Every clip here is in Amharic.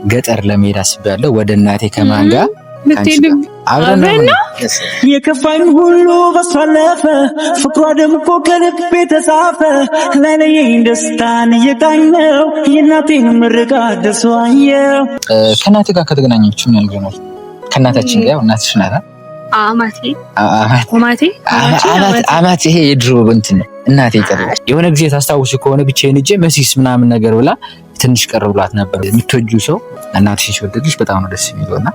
ገጠር ለመሄድ አስቤያለሁ። ወደ እናቴ ከማን ጋር አብረን ነው። የከፋኝ ሁሉ በሷ አለፈ፣ ፍቅሯ ደምቆ ከልቤ ተጻፈ። ላይለየኝ ደስታን እየቃኘው የእናቴን ምርቃት ደርሶ አየው። ከእናቴ ጋር ከተገናኘች ምን ያህል ጊዜ ነው? ከእናታችን ጋር፣ እናትሽ ናት። አማቴ። አማቴ፣ አማቴ፣ ይሄ የድሮ እንትን ነው። እናቴ ቀረ የሆነ ጊዜ ታስታውሽ ከሆነ ብቻዬን ሂጄ መሲስ ምናምን ነገር ብላ ትንሽ ቀር ብሏት ነበር። የምትወጂው ሰው እናትሽን ሲወደድሽ በጣም ነው ደስ የሚለው እና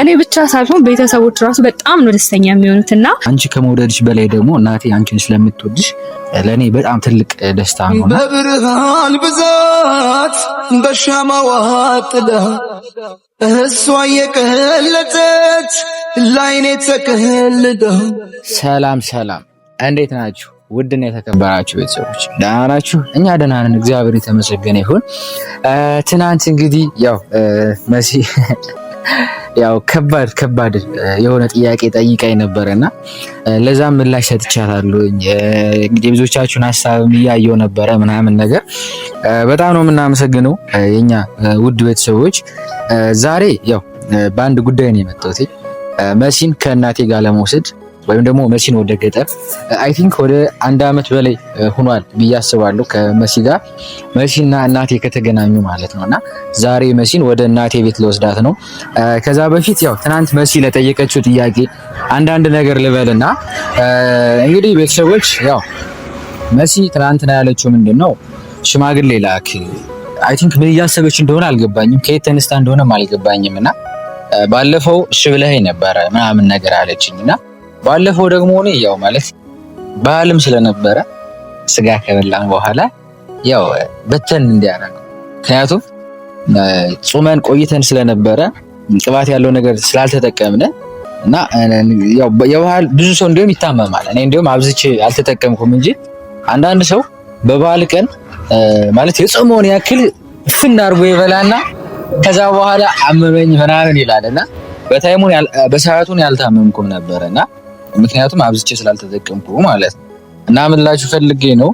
እኔ ብቻ ሳልሆን ቤተሰቦች ራሱ በጣም ነው ደስተኛ የሚሆኑት እና አንቺ ከመውደድሽ በላይ ደግሞ እናቴ አንቺን ስለምትወድሽ ለእኔ በጣም ትልቅ ደስታ ነው። በብርሃን ብዛት በሻማዋ ጥላ እሷ የቀለጠች ላይኔ ተቀልዳ። ሰላም ሰላም፣ እንዴት ናችሁ? ውድና የተከበራችሁ ቤተሰቦች ደህና ናችሁ? እኛ ደህና ነን፣ እግዚአብሔር የተመሰገነ ይሁን። ትናንት እንግዲህ ያው መሲ ያው ከባድ ከባድ የሆነ ጥያቄ ጠይቃኝ ነበረና ለዛም ምላሽ ሰጥቻታለሁ። እንግዲህ ብዙዎቻችሁን ሀሳብም እያየሁ ነበረ ምናምን ነገር፣ በጣም ነው የምናመሰግነው የኛ ውድ ቤተሰቦች። ዛሬ ያው በአንድ ጉዳይ ነው የመጣሁት፣ መሲን ከእናቴ ጋር ለመውሰድ ወይም ደግሞ መሲን ወደ ገጠር። I think ወደ አንድ አመት በላይ ሆኗል ብዬ አስባለሁ ከመሲ ጋር፣ መሲና እናቴ ከተገናኙ ማለት ነው። እና ዛሬ መሲን ወደ እናቴ ቤት ልወስዳት ነው። ከዛ በፊት ያው ትናንት መሲ ለጠየቀችው ጥያቄ አንዳንድ ነገር ልበልና፣ እንግዲህ ቤተሰቦች፣ ያው መሲ ትናንትና ያለችው ምንድን ነው? ሽማግሌ ላክ። I think ምን እያሰበች እንደሆነ አልገባኝም፣ ከየት ተነስታ እንደሆነም አልገባኝም። እና ባለፈው እሺ ብለኸኝ ነበረ ምናምን ነገር አለችኝ። እና ባለፈው ደግሞ እኔ ያው ማለት በዓልም ስለነበረ ስጋ ከበላን በኋላ ያው በተን እንዲያደርገው፣ ምክንያቱም ጾመን ቆይተን ስለነበረ ቅባት ያለው ነገር ስላልተጠቀምን እና ያው የባህል ብዙ ሰው እንዲሁም ይታመማል። እኔ እንዲሁም አብዝቼ አልተጠቀምኩም እንጂ አንዳንድ ሰው በበዓል ቀን ማለት የጾመውን ያክል ፍን አድርጎ ይበላና ከዛ በኋላ አመመኝ ምናምን ይላል። እና በ time ኡን በሰዓቱን ያልታመምኩም ነበረ እና ምክንያቱም አብዝቼ ስላልተጠቀምኩ ማለት ነው። እና ምን ላችሁ ፈልጌ ነው፣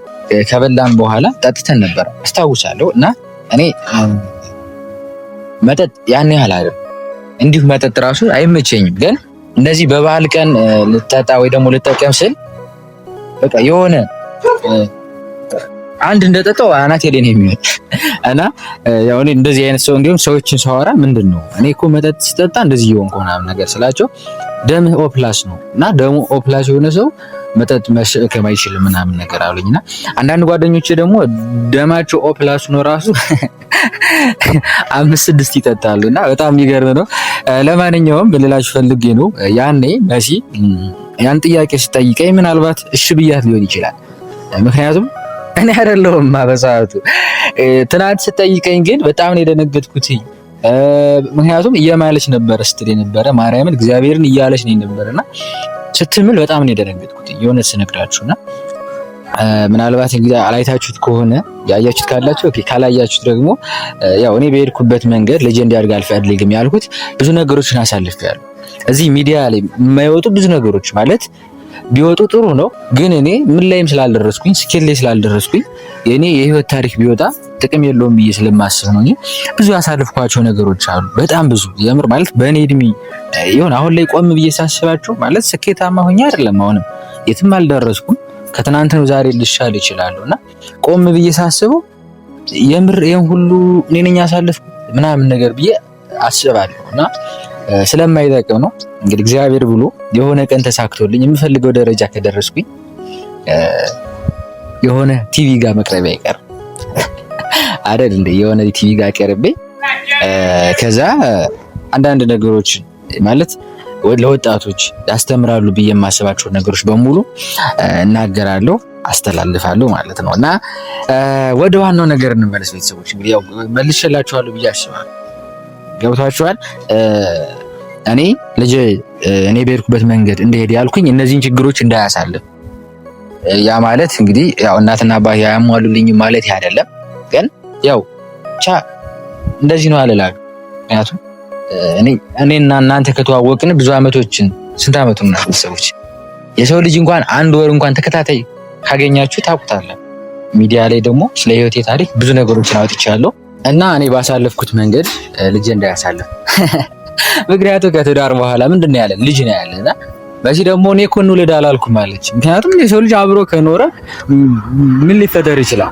ከበላን በኋላ ጠጥተን ነበር አስታውሳለሁ። እና እኔ መጠጥ ያን ያህል አይደል፣ እንዲሁ መጠጥ ራሱ አይመቸኝም። ግን እንደዚህ በበዓል ቀን ልጠጣ ወይ ደግሞ ልጠቀም ስል በቃ የሆነ አንድ እንደጠጣው አናቴ ላይ ነው የሚሆን። እና ያው እኔ እንደዚህ አይነት ሰው፣ እንዲሁም ሰዎችን ሳወራ ምንድን ነው እኔ እኮ መጠጥ ስጠጣ እንደዚህ እየሆንኩ ምናምን ነገር ስላቸው ደምህ O plus ነው እና ደሙ O plus የሆነ ሰው መጠጥ መሸከም አይችልም ምናምን ነገር አሉኝ። እና አንዳንድ ጓደኞቼ ደግሞ ደማቸው O plus ነው ራሱ አምስት ስድስት ይጠጣሉ እና በጣም የሚገርም ነው። ለማንኛውም ልላችሁ ፈልጌ ነው፣ ያኔ መሲ ያን ጥያቄ ስጠይቀኝ ምናልባት እሺ ብያት ሊሆን ይችላል። ምክንያቱም እኔ አይደለሁም በሰዓቱ። ትናንት ስጠይቀኝ ግን በጣም ነው የደነገጥኩት። ምክንያቱም እየማለች ነበረ ስትል የነበረ፣ ማርያምን እግዚአብሔርን እያለች ነው የነበረና ስትምል በጣም ነው የደነገጥኩት የእውነት ስነግራችሁና ምናልባት እንግዲህ አላይታችሁት ከሆነ፣ ያያችሁት ካላችሁ okay፣ ካላያችሁት ደግሞ ያው እኔ በሄድኩበት መንገድ ልጄ እንዲያድግ አልፈልግም ያልኩት ብዙ ነገሮችን አሳልፌያለሁ። እዚህ ሚዲያ ላይ የማይወጡ ብዙ ነገሮች፣ ማለት ቢወጡ ጥሩ ነው፣ ግን እኔ ምን ላይም ስላልደረስኩኝ፣ ስኬት ላይ ስላልደረስኩኝ የእኔ የህይወት ታሪክ ቢወጣ ጥቅም የለውም ብዬ ስለማስብ ነው እንጂ ብዙ ያሳልፍኳቸው ነገሮች አሉ። በጣም ብዙ፣ የምር። ማለት በእኔ እድሜ ይሁን አሁን ላይ ቆም ብዬ ሳስባቸው ማለት ስኬታማ ሆኜ አይደለም፣ አሁንም የትም አልደረስኩም። ከትናንት ነው ዛሬ ልሻል ይችላሉ እና ቆም ብዬ ሳስበው የምር ይሄን ሁሉ እኔ ነኝ ያሳለፍኩት ምናምን ነገር ብዬ አስባለሁ። እና ስለማይጠቅም ነው። እንግዲህ እግዚአብሔር ብሎ የሆነ ቀን ተሳክቶልኝ የምፈልገው ደረጃ ከደረስኩኝ የሆነ ቲቪ ጋር መቅረቤ አይቀርም አይደል እንዴ? የሆነ ቲቪ ጋር ቀርቤ ከዛ አንዳንድ ነገሮችን ማለት ለወጣቶች ያስተምራሉ ብዬ የማስባቸው ነገሮች በሙሉ እናገራለሁ፣ አስተላልፋለሁ ማለት ነው። እና ወደ ዋናው ነገር እንመለስ ቤተሰቦች። እንግዲህ ያው መልሼላችኋለሁ ብዬ አስባለሁ። ገብቷችኋል? እኔ ልጄ እኔ በሄድኩበት መንገድ እንደሄድ ያልኩኝ እነዚህን ችግሮች እንዳያሳልፍ። ያ ማለት እንግዲህ ያው እናትና አባት ያሟሉልኝ ማለት አይደለም፣ ግን ያው ብቻ እንደዚህ ነው አልላሉ። ምክንያቱም እኔና እናንተ ከተዋወቅን ብዙ አመቶችን፣ ስንት አመቱ ነው ሰዎች፣ የሰው ልጅ እንኳን አንድ ወር እንኳን ተከታታይ ካገኛችሁ ታውቁታለህ። ሚዲያ ላይ ደግሞ ስለ ህይወቴ ታሪክ ብዙ ነገሮችን አውጥቻለሁ። እና እኔ ባሳለፍኩት መንገድ ልጄ እንዳያሳልፍ ምክንያቱም ከትዳር በኋላ ምንድን ነው ያለን ልጅ ነው ያለን እና በዚህ ደግሞ እኔ እኮ እንውለድ አላልኩም አለች። ምክንያቱም የሰው ልጅ አብሮ ከኖረ ምን ሊፈጠር ይችላል?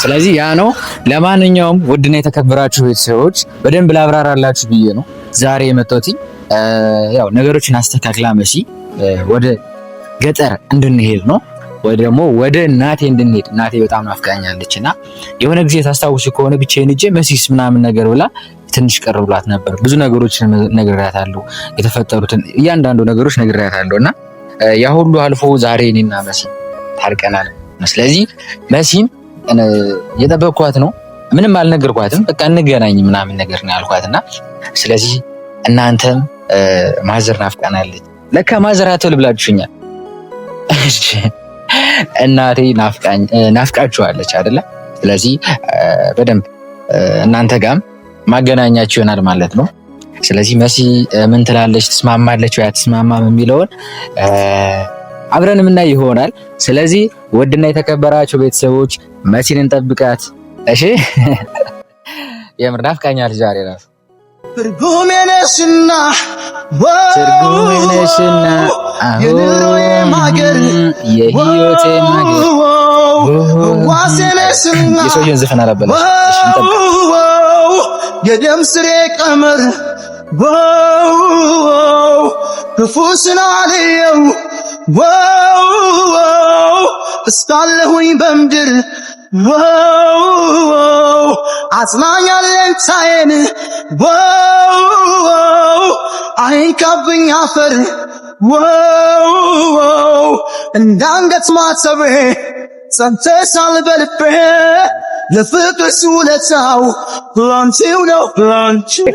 ስለዚህ ያ ነው። ለማንኛውም ውድና የተከበራችሁ ቤተሰቦች በደንብ ላብራራላችሁ ብዬ ነው ዛሬ የመጣሁት። ያው ነገሮችን አስተካክላ መሲ ወደ ገጠር እንድንሄድ ነው ወይ ደግሞ ወደ እናቴ እንድንሄድ። እናቴ በጣም ናፍቃኛለች እና የሆነ ጊዜ ታስታውሱ ከሆነ ብቻዬን ሂጄ መሲስ ምናምን ነገር ብላ ትንሽ ቅር ብሏት ነበር። ብዙ ነገሮችን ነግሬያታለሁ፣ የተፈጠሩትን እያንዳንዱ ነገሮች ነግሬያታለሁ እና ያ ሁሉ አልፎ ዛሬ እኔና መሲ ታርቀናል። ስለዚህ መሲን የጠበቅኳት ነው፣ ምንም አልነገርኳትም። በቃ እንገናኝ ምናምን ነገር ነው ያልኳት እና ስለዚህ እናንተም ማዘር ናፍቃናለች። ለካ ማዘር አትበል ብላችሁኛል። እናቴ ናፍቃችኋለች አይደለ? ስለዚህ በደንብ እናንተ ጋም ማገናኛችሁ ይሆናል ማለት ነው። ስለዚህ መሲ ምን ትላለች፣ ትስማማለች ወይ አትስማማም የሚለውን አብረን የምናይ ይሆናል። ስለዚህ ውድና የተከበራችሁ ቤተሰቦች መሲን እንጠብቃት። እሺ፣ የምር ናፍቃኛለች ዛሬ ራሱ ትርጉሜ ነሽና ትርጉሜ ነሽና የኑሮዬ ማገር የህይወቴ ማገር ዋሴ ነሽና የሰውየውን ዘፈን አላበላሽ። እሺ እንጠብቃት። የደም ስሬ ቀመር ክፉ ስናልየው እስካለሁኝ በምድር አጽናኝ አለኝታዬን አይንካብኝ አፈር እንደ አንገት ማተቤ ጸንተሻል በልቤ ለፍቅርሽ ውለታው ላንቺው ነው ላንቺው።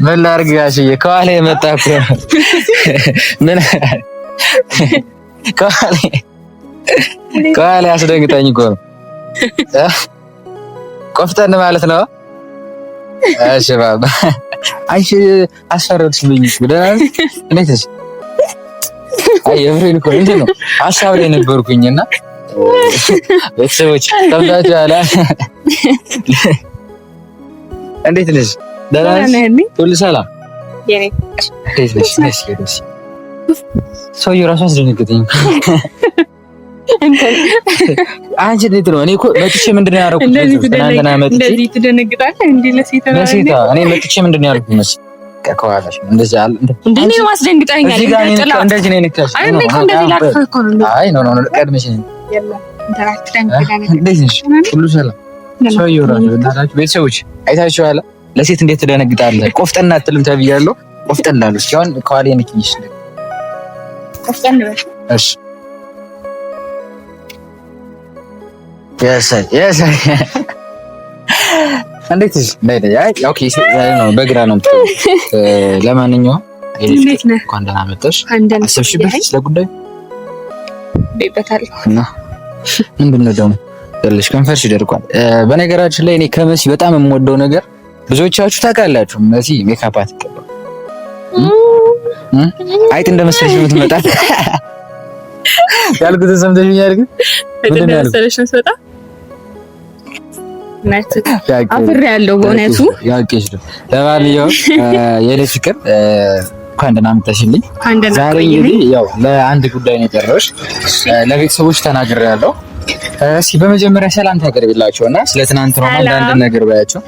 ምን ላድርግ ጋሽዬ፣ ከኋላ የመጣ እኮ ነው። ምን ከኋላ ያስደንግጠኝ እኮ ነው። ቆፍጠን ማለት ነው። እሺ ባባ፣ አንቺ አስፈረድሽብኝ እኮ። ደህና ነሽ? እንዴት ነሽ? አይ የምሬን እኮ እንትን ነው ሀሳብ ላይ ነበርኩኝና ቤተሰቦች ሰምታችኋል። እንዴት ነሽ? ደህና ነሽ? ሁሉ ሰላም? እንዴት ነሽ? ነሽ ነሽ። ሰውዬው እራሱ አስደነገጠኝ። አንቺ እንዴት ነው? እኔ እኮ መጥቼ ምንድን ነው ያደረኩት? ትናንትና መጥቼ እንደዚህ ትደነግጣለህ እንዴ? ለሴት ለሴት እኔ መጥቼ ምንድን ነው ያደረኩት መሰለኝ? ከኋላሽ እንደዚህ አለ እንዴ? እኔን ማስደንግጠኛል። እዚህ ጋር እንደዚህ ነው የነካሽ። አይ እኔ እኮ እንደዚህ ላቅፍህ እኮ ነው። አይ no no no፣ ቀድመሽ ነው። እንዴት ነሽ? ሁሉ ሰላም? ሰውዬው እራሱ እናታችሁ ቤተሰቦች አይታችኋል። ለሴት እንዴት ትደነግጣለህ? ቆፍጠን አትልም ተብያለሁ። ቆፍጠን አሉ። እስኪ አሁን ከኋላ ንኪኝ። ቆፍጠን በል እሺ። የሰይ እንዴት ነሽ? አይ okay፣ ነው በግራ ነው የምትለው። ለማንኛውም እንዴት ነህ? እንኳን ደህና መጣሽ። አሰብሽበት ስለ ጉዳዩ? ቤበታለሁ እና ምንድን ነው ደግሞ ያለሽ ከንፈርሽ ይደርቋል። በነገራችን ላይ እኔ ከመሲ በጣም የምወደው ነገር ብዙዎቻችሁ ታውቃላችሁ፣ መሲ ሜካፕ አትቀባም። አይጥ እንደመሰለሽ ነው የምትመጣት ያልኩትን ሰምተሽኛል? ግን አይጥ እንደመሰለሽ ነው የምትመጣ አፍሬ ያለው በእውነቱ ያውቄሽ ነው። ለማንኛውም የኔ ፍቅር እንኳን ደህና መጣሽልኝ። ዛሬ እንግዲህ ያው ለአንድ ጉዳይ ነው የጠራሁሽ። ለቤተሰቦች ተናግሬያለሁ። እስኪ በመጀመሪያ ሰላም ታቀርቢላቸው እና ስለ ትናንት ነው አንዳንድ ነገር በያቸው።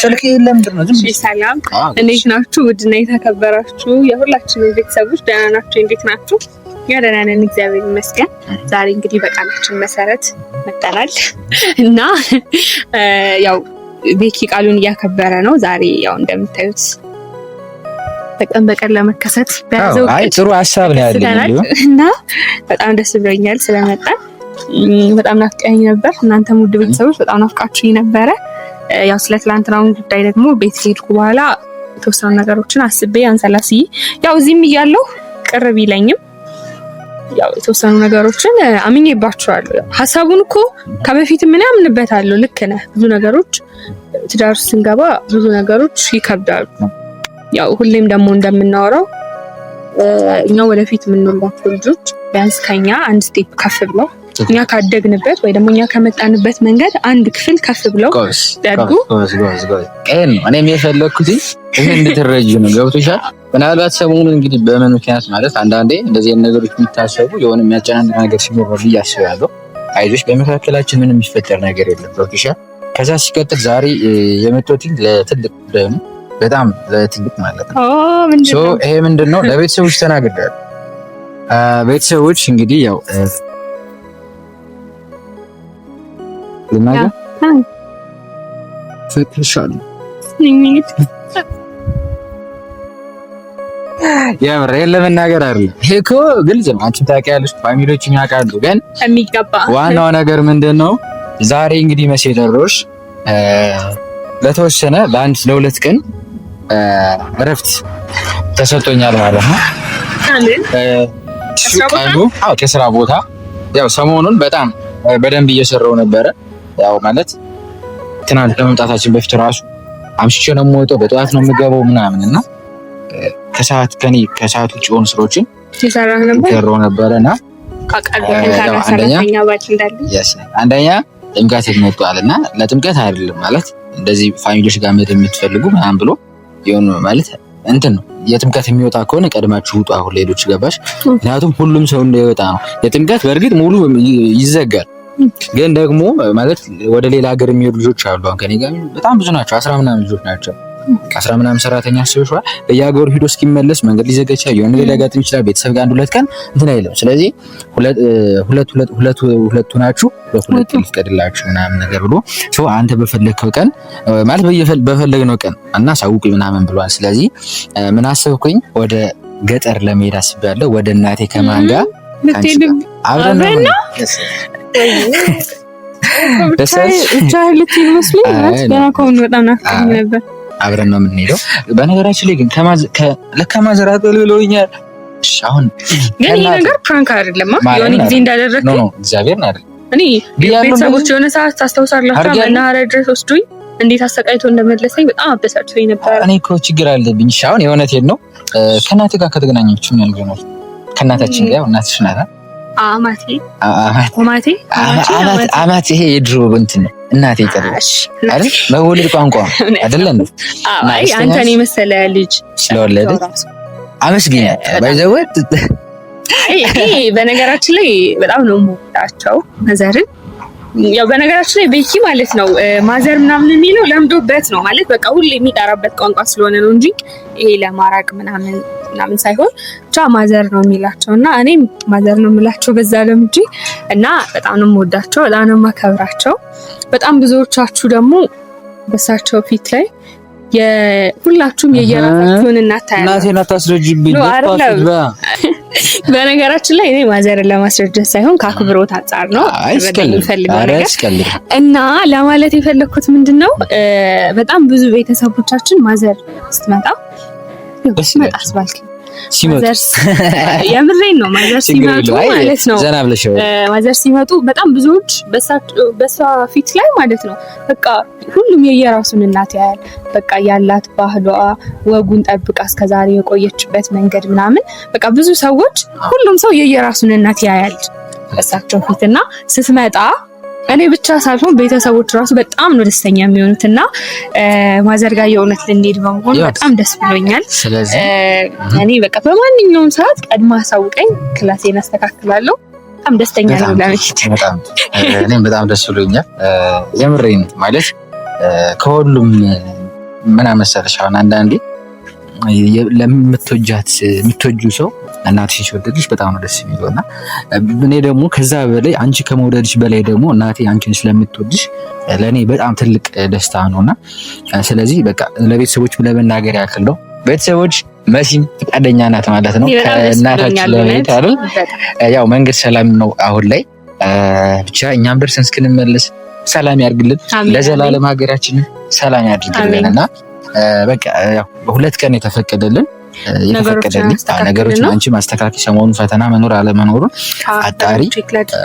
ስልክ ለምንድን ነው ዝም ብለሽ? ሰላም እንዴት ናችሁ? ውድና የተከበራችሁ የሁላችንም ቤተሰቦች ደህና ናችሁ? እንዴት ናችሁ? እኛ ደህና ነን፣ እግዚአብሔር ይመስገን። ዛሬ እንግዲህ በቃላችን መሰረት መጠናል እና ያው ቤኪ ቃሉን እያከበረ ነው። ዛሬ ያው እንደምታዩት በቀን በቀን ለመከሰት በያዘው አይ ጥሩ ሀሳብ ነው ያለኝ እና በጣም ደስ ብሎኛል ስለመጣ። በጣም ናፍቀኝ ነበር። እናንተም ውድ ቤተሰቦች በጣም ናፍቃችሁኝ ነበረ። ያው ስለ ትላንትናውን ጉዳይ ደግሞ ቤት ከሄድኩ በኋላ የተወሰኑ ነገሮችን አስቤ አንሰላስዬ ያው እዚህም እያለሁ ቅር ቢለኝም ያው የተወሰኑ ነገሮችን አምኜባቸዋለሁ። ሀሳቡን እኮ ከበፊት ምን አምንበታለሁ። ልክ ነህ። ብዙ ነገሮች ትዳር ውስጥ ስንገባ ብዙ ነገሮች ይከብዳሉ። ያው ሁሌም ደግሞ እንደምናወራው እኛ ወደፊት የምንወልዳቸው ልጆች ቢያንስ ከኛ አንድ step ከፍ ብለው እኛ ካደግንበት ወይ ደግሞ እኛ ከመጣንበት መንገድ አንድ ክፍል ከፍ ብለው ያድጉ። እኔም የፈለግኩት ይሄ እንድትረጂ ነው። ገብቶሻል? ምናልባት ሰሞኑን እንግዲህ በምን ምክንያት ማለት አንዳንዴ እንደዚህ ነገሮች የሚታሰቡ የሆነ የሚያጨናንቅ ነገር ሲኖር ነው ብዬ አስባለሁ። አይዞሽ፣ በመካከላችን ምንም የሚፈጠር ነገር የለም። ገብቶሻል? ከዛ ሲቀጥል ዛሬ የመጣሁት ለትልቅ ጉዳይ ነው። በጣም ለትልቅ ማለት ነው። ይሄ ምንድን ነው? ለቤተሰቦች ተናግሬያለሁ። ቤተሰቦች እንግዲህ ያው ልናገር የምር ይሄን ለመናገር አይደለም። ይሄ እኮ ግልጽ ነው። አንቺም ታውቂያለሽ፣ family ዎችም ያውቃሉ። ግን የሚገባ ዋናው ነገር ምንድን ነው? ዛሬ እንግዲህ መቼ ደሮሽ ለተወሰነ ለአንድ ለሁለት ቀን እረፍት ተሰጥቶኛል ማለት ነው። ከስራ ቦታ ያው ሰሞኑን በጣም በደንብ እየሰራው ነበረ። ያው ማለት ትናንት ከመምጣታችን በፊት ራሱ አምሽቼ ነው የምወጣው፣ በጠዋት ነው የምገባው ምናምን እና ከሰዓት ከኔ ከሰዓት ውጭ የሆኑ ስራዎችን ሰራው ነበረ እና አንደኛ ጥምቀት መጥቷል እና ለጥምቀት አይደለም ማለት እንደዚህ family ዎች ጋር መሄድ የምትፈልጉ ምናምን ብሎ የሆኑ ማለት እንትን ነው የጥምቀት የሚወጣ ከሆነ ቀድማችሁ ውጡ። አሁን ሌሎች ገባሽ? ምክንያቱም ሁሉም ሰው እንዳይወጣ ነው። የጥምቀት በእርግጥ ሙሉ ይዘጋል፣ ግን ደግሞ ማለት ወደ ሌላ ሀገር የሚሄዱ ልጆች አሉ። አሁን ከኔ ጋር በጣም ብዙ ናቸው፣ አስራ ምናምን ልጆች ናቸው። አስራ ምናምን ሰራተኛ አስበሽዋል። በየሀገሩ ሂዶ እስኪመለስ መንገድ ሊዘጋ ይችላል፣ የሆነ ነገር ሊያጋጥም ይችላል። ቤተሰብ ጋር አንድ ሁለት ቀን እንትን አይልም። ስለዚህ ሁለት ሁለት ሁለት ሁለቱ ናችሁ በሁለት ይፍቀድላችሁ ምናምን ነገር ብሎ ሰው አንተ በፈለግከው ቀን ማለት በፈለግነው ቀን እና ሳውቁ ምናምን ብሏል። ስለዚህ ምን አሰብኩኝ ወደ ገጠር ለመሄድ አስቤያለሁ። ወደ እናቴ ከማን ጋር አብረን ነው አብረን ነው የምንሄደው። በነገራችን ላይ ግን ለከማዘር ብለውኛል። አሁን ግን ይሄ ነገር prank አይደለም። የሆነ ጊዜ እንዳደረግከኝ no እግዚአብሔርን አይደለም። እኔ ቤተሰቦች የሆነ ሰዓት ታስታውሳላችሁ፣ መናኸሪያ ድረስ ወስዱኝ እንዴት አሰቃይቶ እንደመለሰኝ በጣም አበሳጭቶኝ ነበር። እኔ እኮ ችግር አለብኝ። እሺ አሁን የእውነቴን ነው። ከእናቴ ጋር ከተገናኘች ምን ያህል ሆኗል? ከእናታችን ጋር እናትሽ ናት። አማቴ አማቴ ይሄ የድሮ እንትን ነው። እናቴ ይቀርባል አይደል? መወለድ ቋንቋ አይደለ? አይ አንተን የመሰለ ልጅ ስለወለደች አመስግኛል። by the way በነገራችን ላይ በጣም ነው የምወዳቸው mother ን። ያው በነገራችን ላይ ቤኪ ማለት ነው mother ምናምን የሚለው ለምዶበት ነው ማለት በቃ ሁሌ የሚጠራበት ቋንቋ ስለሆነ ነው እንጂ ይሄ ለማራቅ ምናምን ምናምን ሳይሆን ብቻ mother ነው የሚላቸው እና እኔም mother ነው የምላቸው በዛ ለምጄ እና በጣም ነው የምወዳቸው፣ በጣም ነው የማከብራቸው። በጣም ብዙዎቻችሁ ደግሞ በሳቸው ፊት ላይ የሁላችሁም የየራሳችሁን እናት ታያላችሁ። እናቴን አታስረጅብኝ። በነገራችን ላይ እኔ mother ን ለማስረጀት ሳይሆን ከአክብሮት አንጻር ነው የምፈልገው ነገር እና ለማለት የፈለግኩት ምንድን ነው፣ በጣም ብዙ ቤተሰቦቻችን mother ስትመጣ መጣስ ባልክ የምሬን ነው። mother ሲመጡ ማለት ነው mother ሲመጡ በጣም ብዙዎች በሷ ፊት ላይ ማለት ነው በቃ ሁሉም የየራሱን እናት ያያል። በቃ ያላት ባህሏ፣ ወጉን ጠብቃ እስከዛሬ የቆየችበት መንገድ ምናምን በቃ ብዙ ሰዎች ሁሉም ሰው የየራሱን እናት ያያል በሳቸው ፊት እና ስትመጣ እኔ ብቻ ሳልሆን ቤተሰቦች ራሱ በጣም ነው ደስተኛ የሚሆኑት እና mother ጋር የእውነት ልንሄድ በመሆኑ በጣም ደስ ብሎኛል። እኔ በቃ በማንኛውም ሰዓት ቀድማ አሳውቀኝ class ኤን አስተካክላለሁ። በጣም ደስተኛ ነው ለመሄድ። እኔም በጣም ደስ ብሎኛል። የምሬን ማለት ከሁሉም ምን መሰለሽ አሁን አንዳንዴ ለምትወጃት የምትወጂው ሰው እናትሽን ሲወደድሽ በጣም ነው ደስ የሚለው እና እኔ ደግሞ ከዛ በላይ አንቺ ከመውደድሽ በላይ ደግሞ እናቴ አንቺን ስለምትወድሽ ለእኔ በጣም ትልቅ ደስታ ነው እና ስለዚህ በቃ ለቤተሰቦች ለመናገር ያክል ነው። ቤተሰቦች መሲም ፈቃደኛ ናት ማለት ነው ከእናታችን ለመሄድ አይደል? ያው መንገድ ሰላም ነው አሁን ላይ ብቻ እኛም ደርሰን እስክንመለስ ሰላም ያድርግልን፣ ለዘላለም ሀገራችንን ሰላም ያድርግልን እና በቃ ያው በሁለት ቀን የተፈቀደልን የተፈቀደልኝ ነገሮችን አንቺ ማስተካከል ሰሞኑን ፈተና መኖር አለመኖሩን አጣሪ።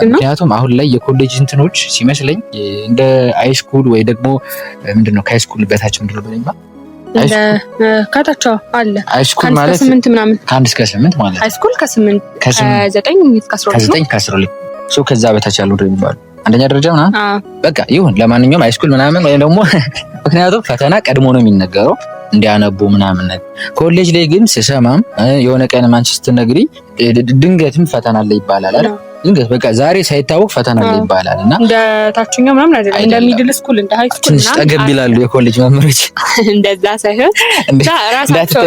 ምክንያቱም አሁን ላይ የኮሌጅ እንትኖች ሲመስለኝ እንደ high school ወይ ደግሞ ምንድነው ከ high school በታች ምንድነው በለኝማ ከታች አለ high school ማለት ከአንድ እስከ ስምንት ማለት high school ከስምንት ከዘጠኝ እስከ አስራ ሁለት So ከዛ በታች ያለው ነው የሚባለው አንደኛ ደረጃ ምናምን በቃ ይሁን። ለማንኛውም high school ምናምን ወይም ደግሞ ምክንያቱም ፈተና ቀድሞ ነው የሚነገረው እንዲያነቡ ምናምን ነገር። ኮሌጅ ላይ ግን ስሰማም የሆነ ቀን አንቺ ስትነግሪኝ ድንገትም ፈተና አለ ይባላል አይደል? ድንገት በቃ ዛሬ ሳይታወቅ ፈተና አለ ይባላል። እና እንደ ታችኛው ምናምን አይደለም፣ እንደ middle school እንደ high school ትንሽ ጠገብ ይላሉ የኮሌጅ መምህሮች። እንደዛ ሳይሆን ራሳቸው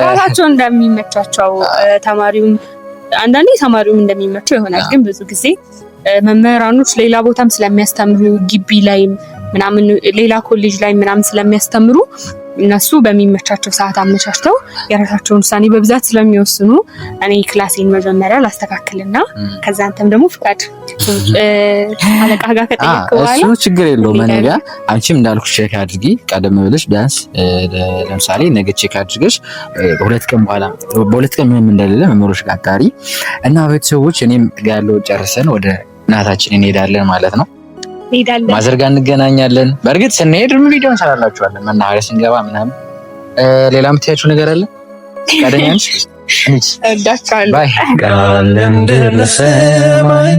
ራሳቸው እንደሚመቻቸው ተማሪውም አንዳንዴ ተማሪውም እንደሚመቸው ይሆናል። ግን ብዙ ጊዜ መምህራኖች ሌላ ቦታም ስለሚያስተምሩ ግቢ ላይም ምናምን ሌላ ኮሌጅ ላይ ምናምን ስለሚያስተምሩ እነሱ በሚመቻቸው ሰዓት አመቻችተው የራሳቸውን ውሳኔ በብዛት ስለሚወስኑ እኔ class ኤን መጀመሪያ ላስተካክልና ከዛ አንተም ደግሞ ፍቃድ አለቃ ጋር ከጠየቅ በኋላ እሱ ችግር የለውም። እኔ ጋር አንቺም እንዳልኩሽ check አድርጊ ቀደም ብለሽ ቢያንስ ለምሳሌ ነገ check አድርገሽ በሁለት ቀን በኋላ በ2 ቀን ምንም እንደሌለ መምህሮች ጋር አጣሪ እና ቤተሰቦች እኔም ጋር ያለውን ጨርሰን ወደ እናታችን እንሄዳለን ማለት ነው። Mother ጋር እንገናኛለን። በእርግጥ ስንሄድ ቪዲዮ እንሰራላችኋለን፣ መናኸሪያ ስንገባ ምናምን። ሌላ የምትያችሁ ነገር አለ? ፈቃደኛ ነሽ? እወዳችኋለሁ። Bye። ቃል እንደሰማይ